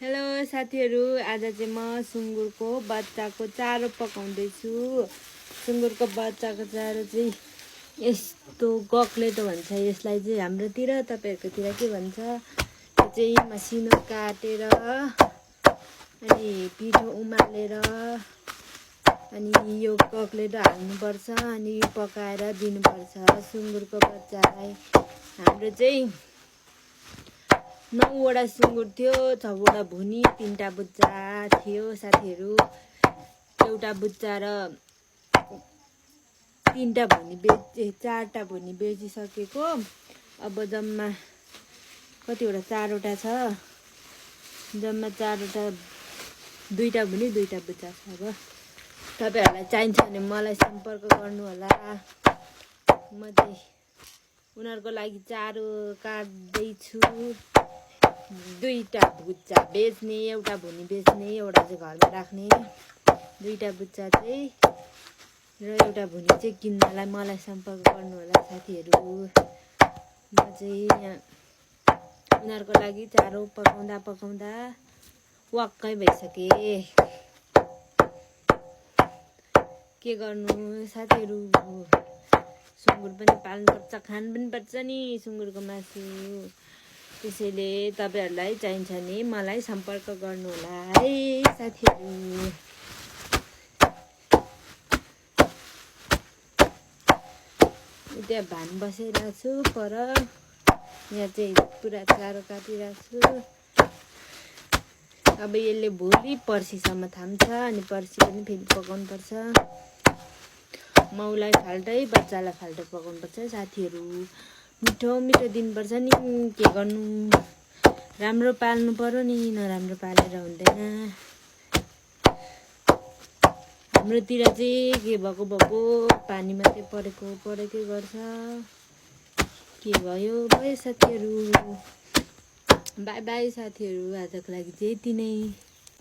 Hello साथीहरू, आज चाहिँ म सुँगुरको बच्चाको चारो पकाउँदैछु। सुँगुरको बच्चाको चारो चाहिँ यस्तो गक्लेटो भन्छ यसलाई चाहिँ हाम्रोतिर, तपाईहरुकोतिर के भन्छ? यो चाहिँ मसिनो काटेर अनि पिठो उमालेर अनि यो गक्लेटो हाल्नुपर्छ अनि पकाएर दिनुपर्छ सुँगुरको बच्चालाई। हाम्रो चाहिँ 9वटा सुँगुर थियो, 6वटा भुनी, 3टा बुच्चा थियो साथीहरू। एउटा बुच्चा र 3टा भुनी 4टा भुनी बेचिसकेको। अब जम्मा कतिवटा 4वटा छ, जम्मा 4वटा, 2टा भुनी 2टा बुच्चा छ। अब तपाईहरुलाई चाहिन्छ भने मलाई सम्पर्क गर्नु होला। म चाहिँ उनीहरुको लागि चारो काट्दै छु। 2टा बुच्चा बेच्ने, एउटा भुनी बेच्ने, एउटा चाहिँ घरमा राख्ने। 2टा बुच्चा चाहिँ र एउटा भुनी चाहिँ किन्नलाई मलाई सम्पर्क गर्नु होला साथीहरू। म चाहिँ यहाँ उनीहरुको लागि चारो पकाउँदा वाक्कै भइसके। के गर्नु साथीहरू, सुँगुर पनि पाल्नुपर्छ, खानु पनि पर्छ नि सुँगुरको मासु। त्यसैले तपाईहरुलाई चाहिन्छ नि मलाई सम्पर्क गर्नु होला है साथीहरू। त्यहाँ भान बसिरहेको छु पर, यहाँ चाहिँ पुरा चारो काटिरहेको छु। अब यसले भोलि पर्सिसम्म थाम्छ अनि पर्सि पनि फेरि पकाउनु पर्छ। माउलाई फाल्टै बच्चालाई फाल्टै पकाउनु पर्छ साथीहरू। मिठो मिठो दिनुपर्छ नि, के गर्नु, राम्रो पाल्नु पर्यो नि, नराम्रो पालेर हुँदैन। हाम्रोतिर चाहिँ के भएको पानी मात्रै परेकै गर्छ। के भयो साथीहरू। बाई बाई साथीहरू, आजको लागि चाहिँ यति नै।